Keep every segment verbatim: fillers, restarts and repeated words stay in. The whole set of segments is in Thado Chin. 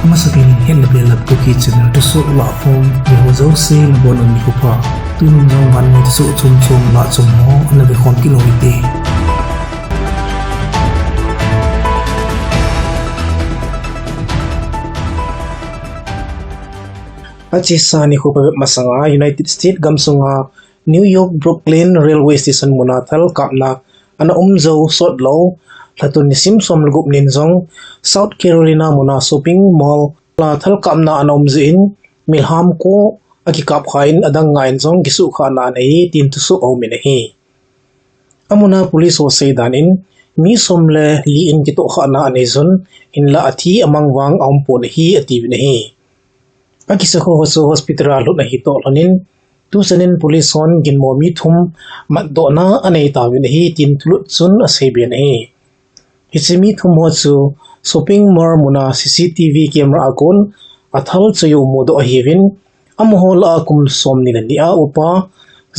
Amasapen in Hetna Belap Kuki channel thusoh lahkhom, miho jouse nabonun nikho pha. Tunin jong vannoi thusoh chomchom lahchom ho ana vekhom kit u hite. Achesa nikho phabep masanga United States gamsunga New York Brooklyn Railway Station muna thalkapna ana um jou sotlou, lhatun nisim som le gup nin jong South Carolina muna shopping mall a thalkapna ana um jeh in, milham ko akikap khan adang nga in jong kisuhkhahna anei tin thusoh aumin ahi. Amuna police ho seidan in, mi som le li in kitohkhahna anei jun, hinlah athi amang vang aumpon ahi atiuvin ahi. Akisukha ho chu hospital a lhut ahi toh lhonin, tuchanin police hon ginmo mi thum matdohna anei tauvin ahi tin thulut chun aseiben ahi. Hiche mi thum ho chu shopping mall muna C C T V camera a kon athal choi u mudoh ahiuvin, amaho lah a kum somni le ni a upa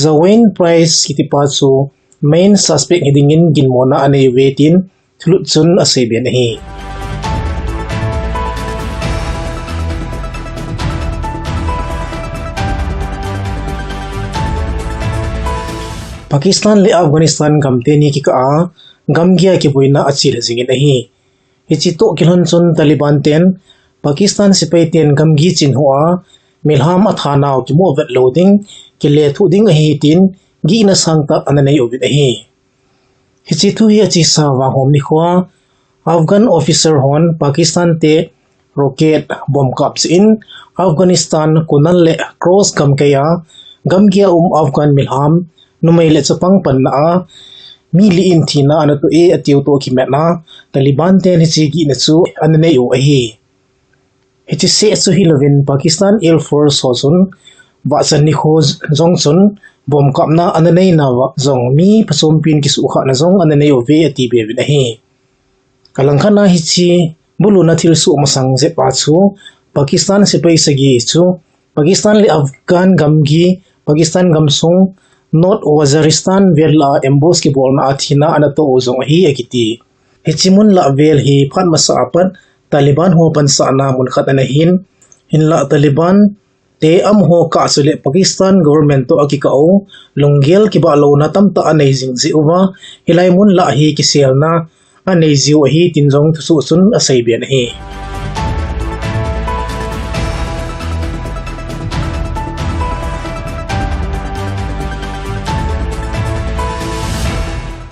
Zawayne Price kitipa chu main suspect hidingin ginmona anei uve tin thulut chun aseiben ahi. Pakistan le Afghanistan gam teni kikah a gamgi a kiboina achelha jingin ahi. Hiche toh kilhon chun Taliban ten Pakistan sepai ten gamgi chin hoa milham athanau kimu vet lou ding, kilethuh ding ahi tin gihna sangtah ana nei uvin ahi. Hiche thu hi achesa vang hom nikho a Afghan officer hon Pakistan te rocket bomb kap jeh in Afghanistan Kunar le Khost gamkai a gamgi a um Afghan milham numei le chapang panna a mi li in thina ana toh e atiu toh kimatna Taliban ten hiche gihna chu ana nei u ahi. Hiche seh chu hilouvin Pakistan Air Force ho chun vahchan nikho jong chun bomb kapna ana neina uva jong mi phachompin kisuhkhahna jong ana nei uve ati be uvin ahi. Alangkhat a hiche buluna thilsoh masang jep a chu Pakistan sepai sagi chu Pakistan le Afghan gamgi, Pakistan gamsung North Waziristan vel lah a ambush kibolna a thina ana toh u jong ahi akiti. Hiche mun lah vel hi phat masa a pat Taliban ho pansahna mun khat ana hin, hinlah Taliban te amaho kah chule Pakistan government toh akikah u lunggel kibahlouna tamtah anei jing jeh uva, hilai mun lah hi kiselna anei jiu ahi tin jong thusoh chun aseiben ahi.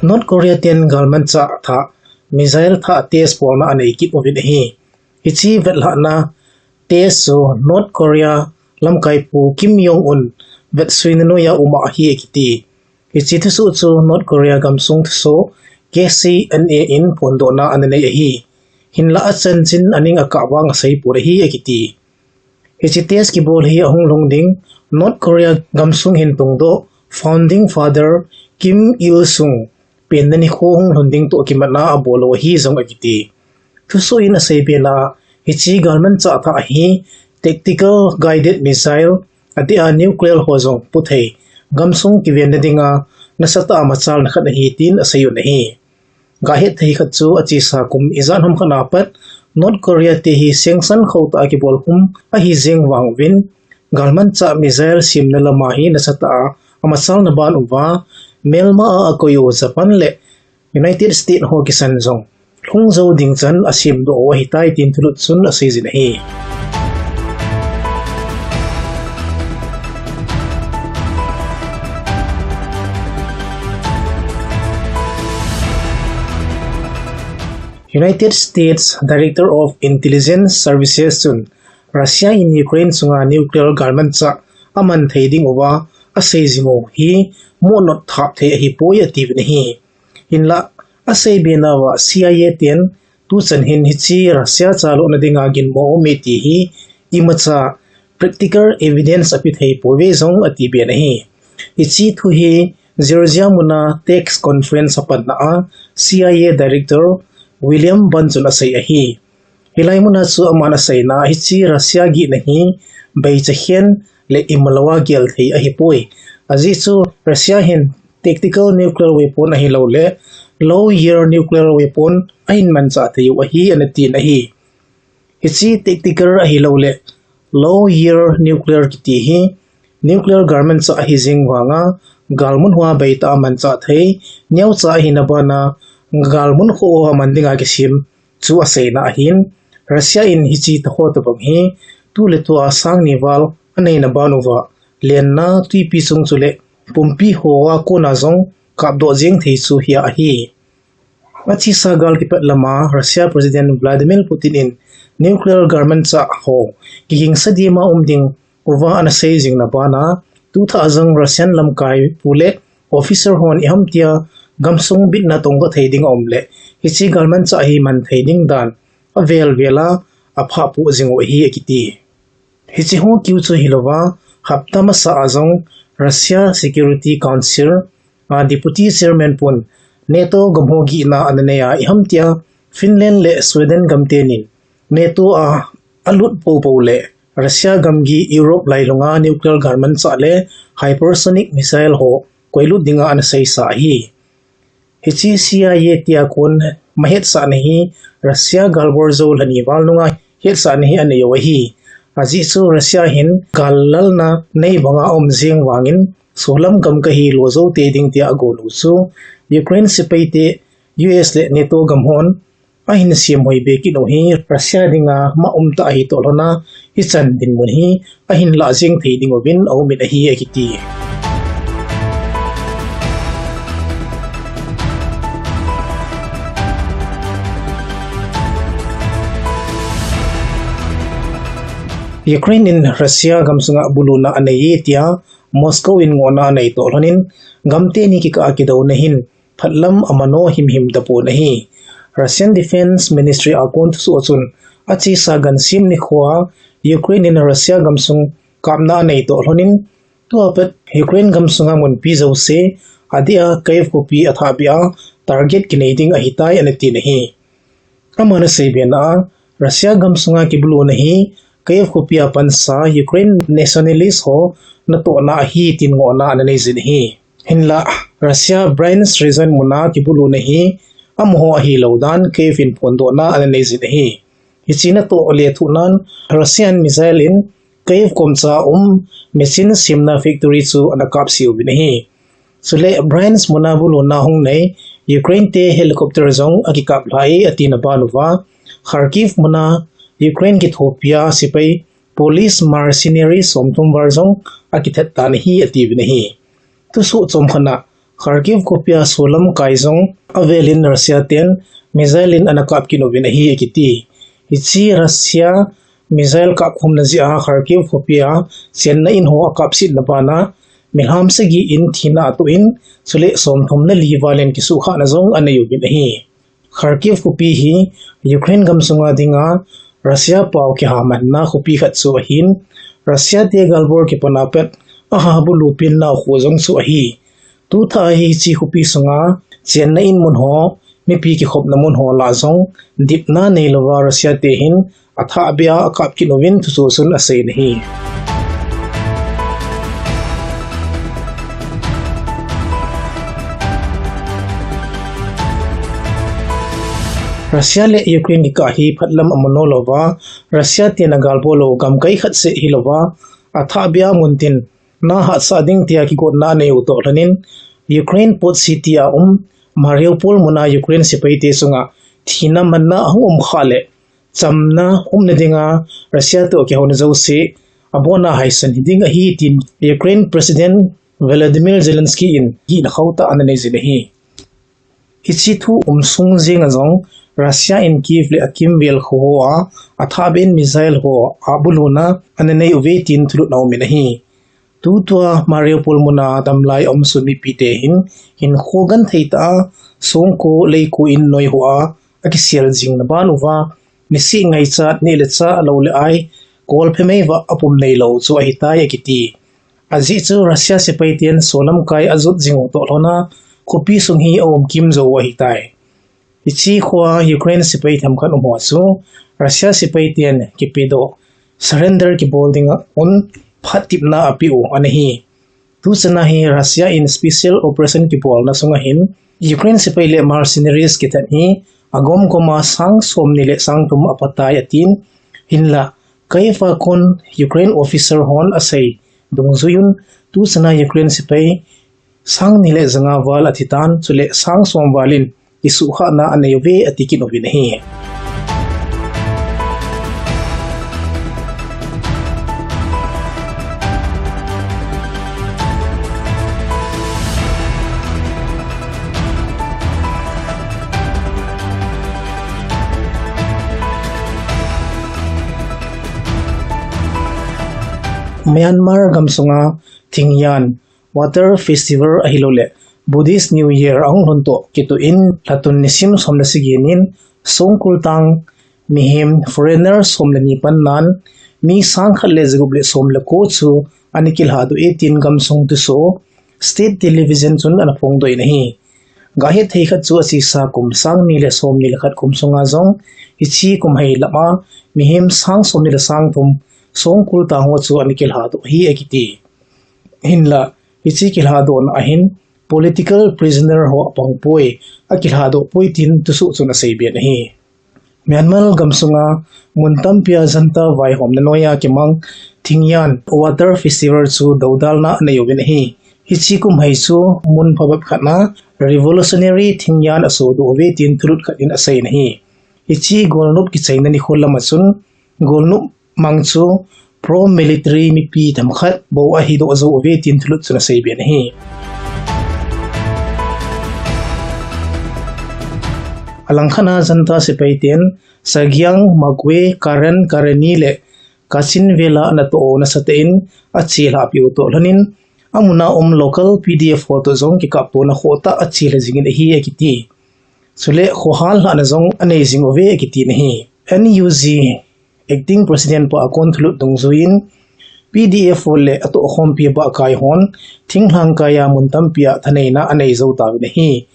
North Korea ten galmanchah thah missile thah test bolna anei kit uvin ahi. Hiche vetlhahna test chu North Korea lamkaipu Kim Jong Un vetsuina noiya um ahi akiti. Hiche thusoh chu North Korea gamsung thusoh K C N A in phondohna ana nei ahi. Hinlah achanchin aning akah vang aseipon ahi akiti. Hiche test kibol hi ahung lhung ding North Korea gamsung hin tungdoh Founding Father Kim Il Sung penna nikho hung lhun ding toh kimatna abol u ahi jong akiti. Thusoh in aseibe na, hiche galmanchah thah hi tactical guided missile, adeh a nuclear ho jong puthei, gamsung kivenna dinga nasatah a machalna khat ahi tin asei un ahi. Gahet thei khat chu achesa kum ijat ham khat a pat North Korea te hi sengsan khauhtah a kibol khum ahi jeng vang uvin, galmanchah missile semna lama hi nasatah a amachalna ban uva, melma a akoi u Japan le United States ho kisan jong lhung jou ding chan asemdoh u ahitai tin thulut chun aseijin ahi. United States Director of Intelligence Services chun Russia in Ukraine chunga nuclear galmanchah aman thei ding uva asei jing u hi monot thap thei ahipoi atiuvin ahi. Hinlah, aseibe nauva C I A ten tuchan hin hiche Russia chalona dinga ginmo aume ti hi imacha practical evidence ape thei pouve jong atiben ahi. Hiche thu hi Georgia muna tax conference apanna a C I A Director William Burns chun asei ahi. Hilai muna chu aman aseina a hiche Russia gihna hi beichakhen le imalou a gel thei ahipoi. Ajeh chu Russia hin tactical nuclear weapon ahilouleh low yield nuclear weapon ahin manchah thei u ahi anatin ahi. Hiche tactical ahilouleh low yield nuclear kiti hi nuclear galmanchah ahi jeng vanga galmun hoa beitah a manchah thei neocha ahina bana galmun khoa man dinga kisem chu aseina ahin, Russia in hiche takho tobang hi tuletua sang ni val aneina ban uva lenna, twipi chung chule pumpi hoa kona jong kapdoh jeng thei chu hia ahi. Achesa gal kipat lama Russia President Vladimir Putin in nuclear galmanchah ho kigingsa dima um ding uva ana sei jingna bana, tuthah jong Russian lamkai pu le officer hon ihamtia gamsung bitna tongdoh thei ding aum le hiche galmanchah hi man thei ding dan avel vela aphah poh jing u ahi akiti. Hiche ho kiu chu hilouva, hapta masa a jong Russia Security Council a Deputy Chairman pun NATO gam ho gihna ana nei a, ihamtia Finland le Sweden gam tenin NATO a alut popo le Russia gamgi Europe lailunga nuclear galmanchah le hypersonic missile ho koilut dinga ana seisa ahi. Hiche C I A tia kon mahetsahna hi Russia galbol jou lhani val nunga hetsahna hi anei u ahi. Ajeh chu Russia hin gal lalna nei banga aum jeng vangin solam gam kahi lo jou tei ding tia agon u chu Ukraine sepai te U S le NATO gam hon ahin semhoi be kit u hi Russia dinga ma umtah ahi toh lhona hichan dinmun hi ahin lah jeng thei ding uvin aum in ahi akiti. Ukraine in Russia gamsunga buluna anei e tia Moscow in ngohna anei toh lhonin gamteni kikah a kidouna hin phatlam amano himhim tapon ahi. Russian Defense Ministry a kon thusoh chun achesa gansim nikhoa Ukraine in Russia gamsung kapna anei toh lhonin tua pat Ukraine gamsunga munpi jouse adeh a Kyiv khopi athahbeh a target kinei ding ahitai ana tin ahi. Aman asei bena a, Russia gamsunga kibuluna hi Kyiv khopi a pansa Ukraine nationalist ho natohna ahi tin ngohna ana nei jin ahi. Hinlah Russia Bryansk region muna kibuluna hi amaho ahilou dan Kyiv in phondohna ana nei jin ahi. Hiche natoh lethuhnan Russian missile in Kyiv komcha um machine semna factory chu ana kapse uvin ahi. Chule Bryansk muna buluna hung nei Ukraine te helicopter jong akikap lhai atina ban uva Kharkiv muna Ukraine kithopia sepai police mercenary somthum val jong akithat tan ahi atiuvin ahi. Thusoh chomkhat a Kharkiv khopia solam kai jong avelin Russia ten missile in ana kap kit uvin ahi akiti. Hiche Russia missile kapkhumna jeh a Kharkiv khopia chenna in ho akapsetna bana milham sagi in thina atoh in chule somthum na li val in kisuhkhahna jong anei uvin ahi. Kharkiv khopi hi Ukraine gamsunga dinga Russia pao kihamanna khopi khat chu ahin, Russia te galbol kipana pat ahabulu penna kho jong chu ahi. Tuthah hi hiche khopi sunga chenna in mun ho, mipi kikhopna mun ho lah jong dipna neilouva Russia te hin athahbeh a akap kit uvin thusoh chun asei in ahi. Russia le Ukraine kikah hi phatlam amano louva, Russia ten agalbol lou gamkai khat seh hilouva, athahbeh a muntin na hatsah ding tia kigotna anei u toh lhonin, Ukraine port city a um Mariupol muna Ukraine sepai te chunga thina manna ahung um khah le chamna umna dinga Russia toh kihouna jouse abona haisan hiding ahi tin Ukraine President Volodymyr Zelensky in gihna khauhtah ana nei jin ahi. Hiche thu um sung jenga jong Russia in Kyiv le akimvel kho hoa athahbeh in missile ho abuluna ana nei uve tin thulutna umin ahi. Tutua Mariupol muna damlai aum sun mipite hin hinkho genthei tah a songko leiko in noi hoa akisel jingna ban uva niseh ngaichat neh le chah lou le ai kolphe meiva apum neilou chu ahitai akiti. Ajeh chu Russia sepai ten solam kai ajot jing u toh lhona khopi sung hi aum kimjou u ahitai. Hiche khoa Ukraine sepai themkhat umho chu Russia sepai ten kipedoh surrender kibol dinga un phatepna apeh u ana hi. Tuchana hi Russia in special operation kibolna sunga hin Ukraine sepai le mercenaries kithat hi agomgoma sang somni le sang thum apatai atin, Hinla, Kyiv a kon Ukraine officer hon asei dungjuiyun, tuchana Ukraine sepai sang ni le janga val athitan, chule sang som valin kisuhkhahna anei uve ati kit uvin ahi. Myanmar gamsunga thingyan Water Festival ahilouleh Buddhist New Year ahung lhun toh kitoh in lhatun nisim som le sagi nin Songkul tang mihem foreigner som le ni pannan mi sang khat le jagup le som le ko chu ana kilhadoh e tin gamsung thusoh State Television chun ana phongdoh in ahi. Gahet thei khat chu achesa kum sang ni le som ni le khat kum sunga jong hiche kum hei lama mihem sang som ni le sang thum Songkul tang ho chu ana kilhadoh ahi akiti. Hinla, hiche kilhadohna ahin political prisoner ho apangpoi, akilhadoh poi tin thusoh chun aseiben ahi. Myanmar gamsunga mun tampia Junta vaihomna noiya kimang thingyan Water Festival chu dodalna anei uvin ahi. Hiche kum hei chu mun phabep khatna revolutionary thingyan asodoh uve tin thulut khat in aseiyin ahi. Hiche golnop kichaina nikho lama chun golnop mang chu pro-military mipi themkhat bou ahidoh jou uve tin thulut chun aseiben ahi. Alangkhatna Junta sepai ten Sagiang, Magway, Karen, Karenni le Kachin vela anatoh u nasatah in achelhahpeh u toh lhonin, amuna um local P D F ho toh jong kikaptona khohtah achelha jingin ahi akiti. Chule khohal lhahna jong anei jing uve akitin ahi. N U G Acting President pa a kon thulut dungjuiyin P D F ho le atohkhompi bahkai hon thinglhang kaiya mun tampia thaneina anei jou tauvin ahi.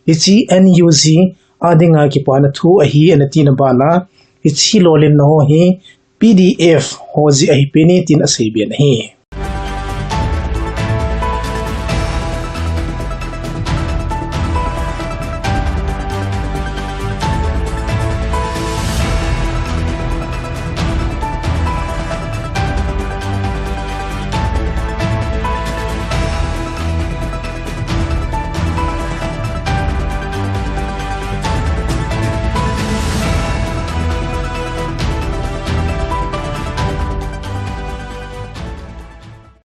Hiche N U G a dinga kipana thu ahi anatina bana, hiche lolhinna ho hi P D F ho jeh ahi peni tin aseiben ahi.